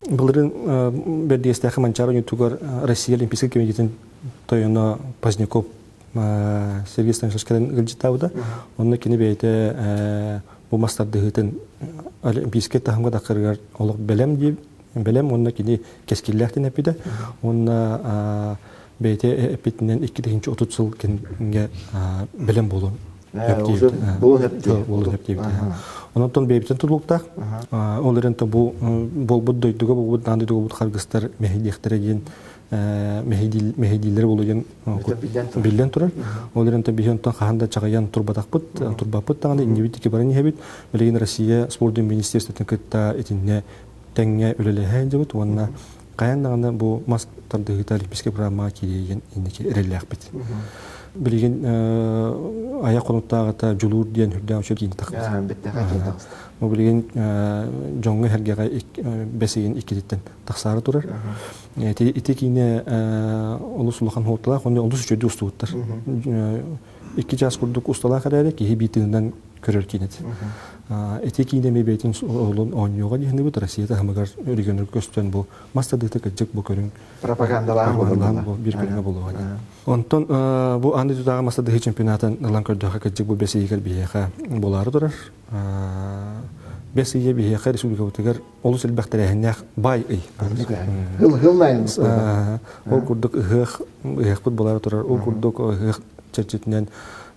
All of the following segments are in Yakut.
Былырын Бэрдиэстээхи Манчаары оонньуутугар Россия Олимпийскай комитетын тойоно Поздняков Сергей Станиславович кэлэн ыалдьыттаабыта. Онно кини бэйэтэ бу мас тардыһыытын олимпийскай таһымга тахсарыгар олох бэлэм дии бэлэм уонна кини кэскиллээх диэн эппитэ. Уонна бэйэтэ эппитинэн 2030 сыл кэмҥэ бэлэм буолуон буолуон сөп Онон бэйэбитин тутулуктаах. Ол эрэн бу буолбут дойдуга буолбут аан дойдуга буолбут харгыстар мэһэйдиэхтэрэ диэн мэһэйдииллэр буолуо диэн биллэн турар. Ол эрэн биһи онтон хаһан да чаҕыйан турбатахпыт, турбаппыт даҕаны иннибит ики баран иһэбит. Билигин Россия спордун министерствотын кытта итиннэ тэҥҥэ үлэлэһэ сылдьабыт уонна хайаан даҕаны бу мас тардыһыыта олимпийскай программаҕа киириэн инники эрэллээхпит. Билигин айах хонуктааҕыта Дьулуур диэн үрдээх үчүгэй киин тахсыбыт. Бу билигин дьоҥҥо сэргэҕэ бэс ыйын иккититтэн тахсаары турар. Ити, ити киинэ олус улахан суолталаах уонна олус үчүгэйдик устубуттар. Икки чаас курдук усталаах эрээри киһи биир тыынынан көрөр киинэт. Ити киинэ эмиэ бэйэтин олун оонньууга диһинибит Россия таһымыгар регионнарга көстөн бу мас тардыыта кырдьык бу көрүҥ пропагандалаан бу биир көрүҥэ буолуоҕа. Онтон бу аан дойдутааҕы мас тардыһыы чемпионатын ылан көрдөххө кырдьык бу бэс ыйыгар биһиэхэ буолаары турар. Бэс ыйа биһиэхэ республикабытыгар олус элбэх тэрээһиннээх баай ый. Ол курдук ыһыах ыһыахпыт буолаары турар. Ол курдук ыһыах чэрчитинэн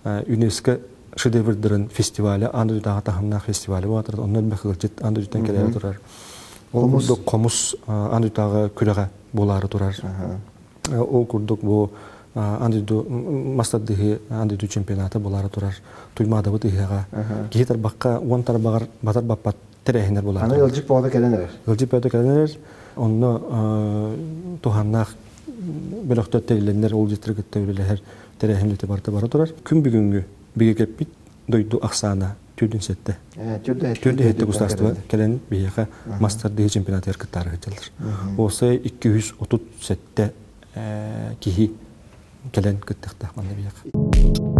ЮНЕСКО шедеврдарын фестиваля аан дойдутааҕы таһымнаах фестиваля буола турар. Онно элбэх ыалдьыт аан дойдуттан кэлээри турар. Ол курдук хомус аан дойдутааҕы күрэҕэ буолаары турар. Ол курдук бу аан дойду мас тардыһыы аан дойду чемпионата буолаары турар. Туймаадабыт ыһыаҕа. Киһи тарбахха уон тарбаҕар батар баппат тэрээһиннэр буолаары Аны ыалдьыт бөҕөтө кэлэн эрэр. Ыалдьыт бөҕөтө кэлэн эрэр. Онно туһааннаах бөлөхтөр тэриллэннэр ол дьиттэрэ кытта үлэлэһэр тэрээһин үлэтэ барыта бара турар. Күн бүгүҥҥү бигэргэппит дойду ахсаана төрдүн сэттэ. Төрдүн сэттэ государство кэлэн биһиэхэ мас тардыһыы чемпионатыгар кыттаары сылдьаллар. Уопсай 237 киһи кэлэн кыттыахтаах манна биһиэхэ.